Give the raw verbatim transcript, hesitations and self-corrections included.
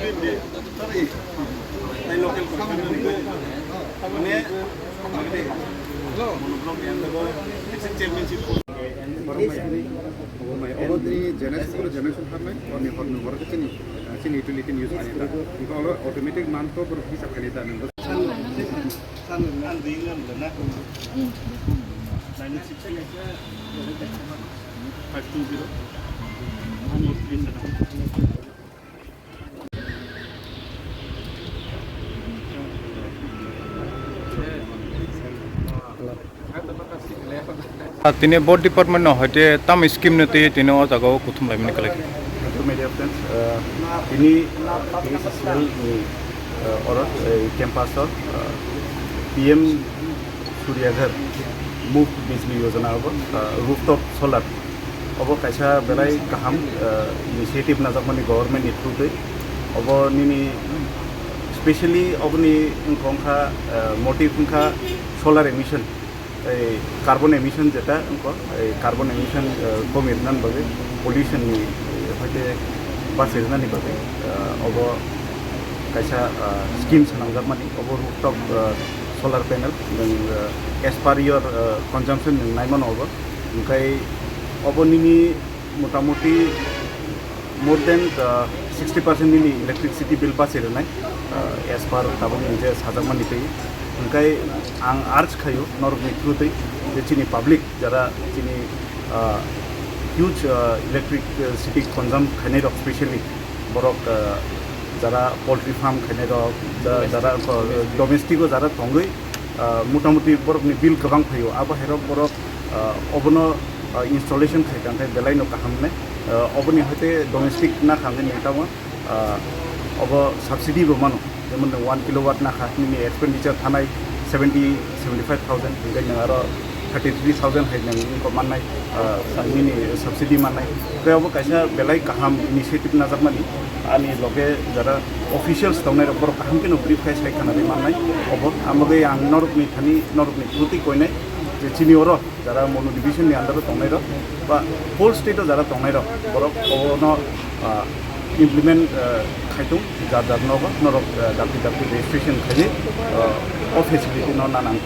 Obo tini generation to generation harnai, oni horni borok chini, chini utility ni use khainai ta. Engkho olo automatic man to borok hisab khainai ta, nang Five two zero. Tini bo department no hoite tam scheme no twi tini o jaga o kuthum laimani kwlai. Hello media friends, uh, tini, uh, T S S C L ni, uh, orot, uh, campus o, uh, P M Surya Ghar Muft Bijli Yojana obo, uh, rooftop solar. Obo kaisa belai kaham, uh, initiative najakmani government ni through twi. Obo nini specially oboni wngkha wngkha, uh, motive wngkha solar emission, ei carbon emission jeta wngkha, ei carbon emission, uh, komi rwnani bagwi, pollution ni, uh, hoite bachi rwnani bagwi, uh, obo kaisa, uh, scheme swnamjakmani, obo rooftop, uh, solar panel, nwng, uh, as per your, uh, consumption nwng naimano obo. Hwnkhe obo nini motamuti more than, uh, sixty percent nini electricity bill bachi rwnai, uh, as per tabukni je sajakmani twi. Hwnkhe ang urge khaio norokni through twi je chini public jara chini, uh, huge, uh, electricity consume khainai rok specially borok, uh, jara poultry farm khainai rok, ja-, jara, uh, domestic o jara tongwi, uh, motamuti borokni bill kwbang phaio, abo hai rok borok, uh, obono, uh, installation khai tangkhe belai no kaham wngnai. Uh, oboni hoite domestic na kha hwnwi nang tamo, uh, obo subsidy bo mano, jemon nwng one kilowatt na kha nini expenditure thanai seventy, seventy five thousand, hwnkhe nwng aro thirty three thousand hai nwng wngkha mannai, uh, nini subsidy mannai. Tei obo kaisa belai kaham initiative najakmani, ani loge jara officials tongnai rok borok kaham kheno brief khai sai khana rwi mannai. Obo amogwi ang norokni thani norokni through twi koinai je chini oro jara Manu division ni under o tongnai rok ba whole state o jara tongnai rok borok obono, ah, implement, ah, khaitung jar jar nogo norok, ah, dapti dapti registration khaiwi, ah, o facility no nanang.